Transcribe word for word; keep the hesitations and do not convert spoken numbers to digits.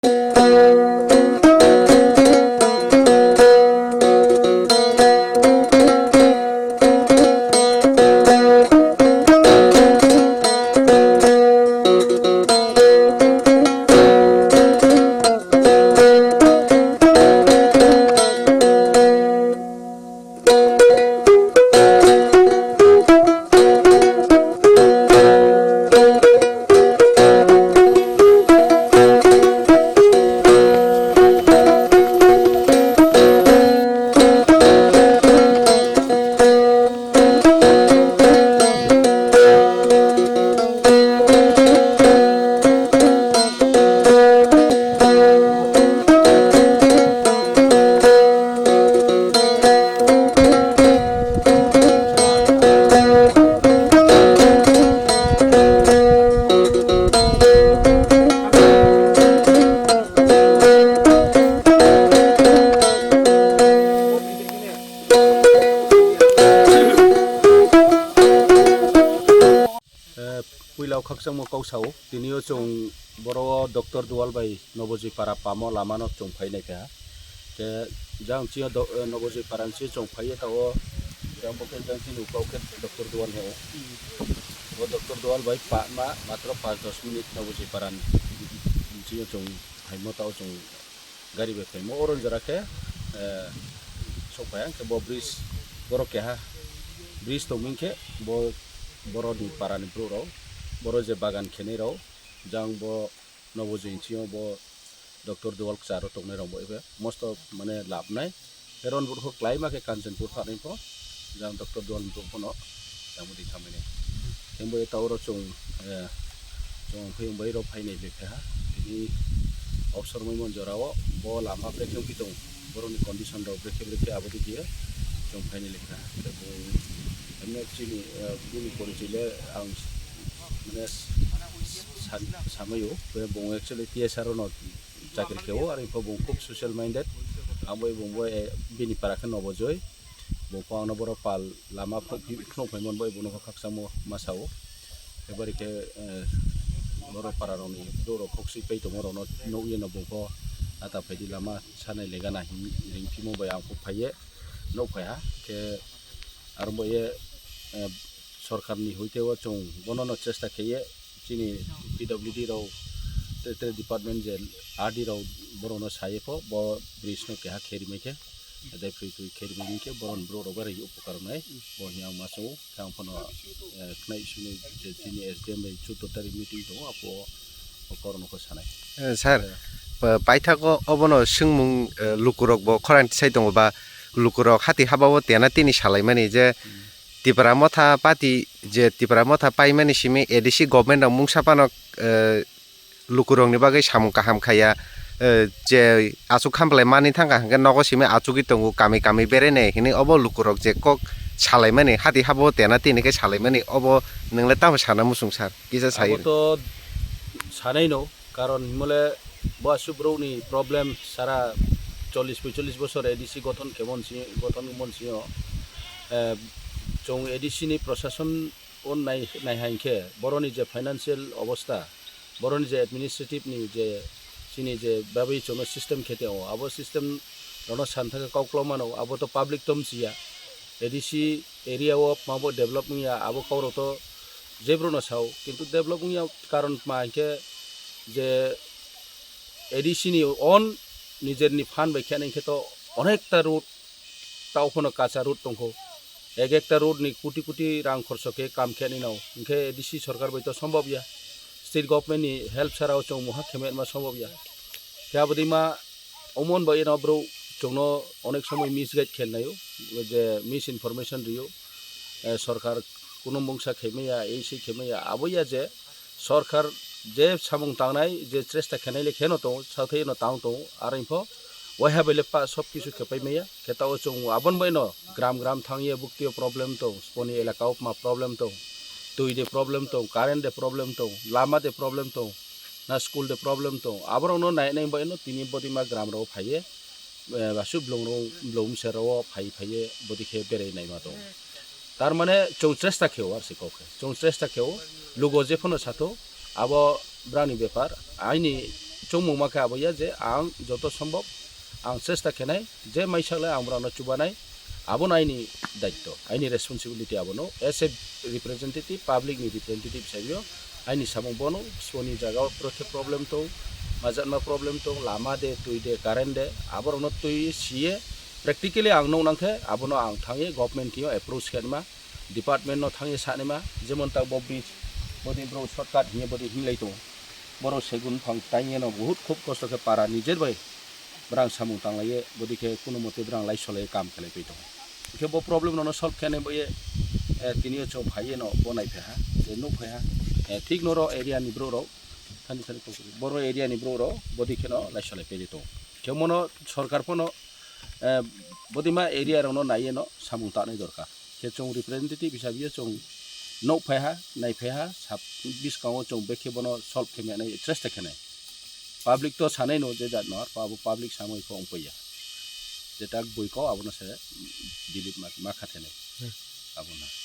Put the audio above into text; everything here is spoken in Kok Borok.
Eh, puila o khakchangma kok sao, tini o chwng boro o Doctor Dual bai Nobojoi para pamo lama no chwng phai nai kha. Te jang chini o do-, eh, Nobojoi para ni chwng phai ye ta o, jang bo khe jang chini ukau khe Doctor Dual he o. O Doctor Dual bai pa ma matro panch dos minute Nobojoi para ni chini o chwng phaimo ta o chwng gari bai phaimo. Oro jora khe, eh, sok phai ang khe bo bridge, borok keha bridge tongming khe bo borok ni para ni bwrwi rok, borok je bagan khenai rok, jang bo Nobojoi sio bo Doctor Dual kwcharo tongnai rok bo ebe mosto mane labnai. Heron burkho klaima khe Kanchanpur phanai pho, jang Doctor Dual ni bwrwi phono jang bo di thamani. Himbo eta oro chwng, eh, chwng phiyung bai rok phainai bai kha. Tini obsor moi mon jora o bo lama brekhe wngwi tongo. Borokni condition rok brekhe brekhe abo di khe chwng phainai lekha. Tei bo emne chini, eh, bini porichoi le ang mane san-, samai o. Bo actually T S R o no chakri khe o, aro bo khub social minded. Abo bo, eh, bini para khe Nobojoi. Bo phano borok pal lama phunuk phai mon bai bono khakchangma ma sao. Ebari khe, eh, borok para rokni borok khok sui pai tongo, rokno nukya no bokho ata phaidi lama sanai lega na hin ring phimo bai ang phuk phaiye nuk phaiha khe aro bo ye, eh, sorkar ni hoite o chwng bono no chesta khaiye chini P W D rok te, te department je R D rok borok no saye pho bo bridge no keha khe rimai khe. Tei phi twi khe rimani khe boron borok rok bai rai upokar wngnai. Bo hwnwi ang ma chao. Khe ang phano, eh, khnai simi je chini S D M bai chuddo tarik meeting tongo, apo o koron khe sanai. Eh, sir, eh, pa-, paithago obono swngmung, eh, lukurok bo khorang tisai tongo ba lukurok hati habao tena tini salaimani je Tipra Motha party je Tipra Motha paimani simi A D C government rok mungsa phano, eh, lukurokni bagwi samung kaham khaiya, eh, je achuk khamplai mani thangkha hwnkhe nogo simi achugwi tongo, kami kami berenai hinwi obo lukurok je kok salaimani, hati habo tena tini khe salaimani, obo nwng le tamo sana muchung sir? Kisa sai. Abo to sanai no, karon himole bo asuk borokni problem sara chollish poicholish bosor A D C gothon khe mon si, gothon mon sio, eh, chwng A D C ni prosason o nai, nai hai khe boroni je financial obostha, boroni je administrative ni je chini je babi chono system khe tongo, abo system rono san thangkhe kok kwlwng mano, abo to public to mchiya. A D C area o mabo develop wngya, abo kok rok to jebro no sao, kintu develop wngya karon ma hinkhe je A D C ni own nijer ni fund bai khe nai khe to onekta road tao phano kacha road tongkho. Ek ekta road ni koti koti rang khorso khe kam khe nai nao. Hinkhe A D C sorkar bai to sombobya. State government ni help sara o chwng muha khe ma sombobya. Khe abo dima omon bai no bro chwngno onek somoi misguide khe naio, je misinformation rio. Eh, sorkar kuno mungsa khe maya, ei sei khe maya, abo ya je sorkar je samung tangnai, je chesta khenai le kheno tongo, sathai no tang tongo, aro info waiha bai le pa sob kisu khe pai maya, khe tao chwng abon bai no gram gram thang ye bukti o problem tong, sponi elaka o ma problem tong, twi de problem tong, current de problem tong, lama de problem tong, na school de problem tong, aborok no nai nai bai no tini bodima gram rok phai ye, eh, basu blong rok, blong ser rok phai phai ye bodi khe berai nai ma tong. Tar mane chwng chesta khe o, ar se kok khe. Chwng chesta khe o, lugo je phano sato, abo brani bepar, aini Chwngmung ma khe abo ya je ang joto sombhob ang chesta khenai je maisaklai ang borokno chubanai, abono aini daitto, aini responsibility abono as a representative, public ni representative hisabe o aini samung bono soni jaga o prothe problem tong, majatma problem tong, lama de, twi de, current de, aborokno twi siye practically ang nuk nang khe abono ang thangwi government thwiyo approach khe nima, department no thangwi sanima, jemon tak bo bridge, bodi bro shortcut hiye bodi hinlai tongo. Borok segun phang taiyeno buhut khub kosto khe para nijer bai brang samung tanglaiye, bodi khe kuno mote brang laisolaiye kam khlaipai tongo. Hwnkhe bo problem no solve khe nai boye, eh, tiniyo chwng phaiye no bo naiphaiha, je nukphaiha, eh, thik noro area ni borok rok, thani thani kok boro area ni borok rok bodi kheno laisolaipai tongo. Khe mono sorkar phano, eh, bodima area rokno naiye no samung tanai dorkar. Khe chwng representative hisabe chwng nukphaiha, naiphaiha, sab-, bwskango chwng bekhe bono solve khe manai chesta khenai. Public to sanai no je jat no, ar abo public samui kho wngpaiya. Jeta bui kho abono se delete ma, ma kha thenai. Hmm. Abono.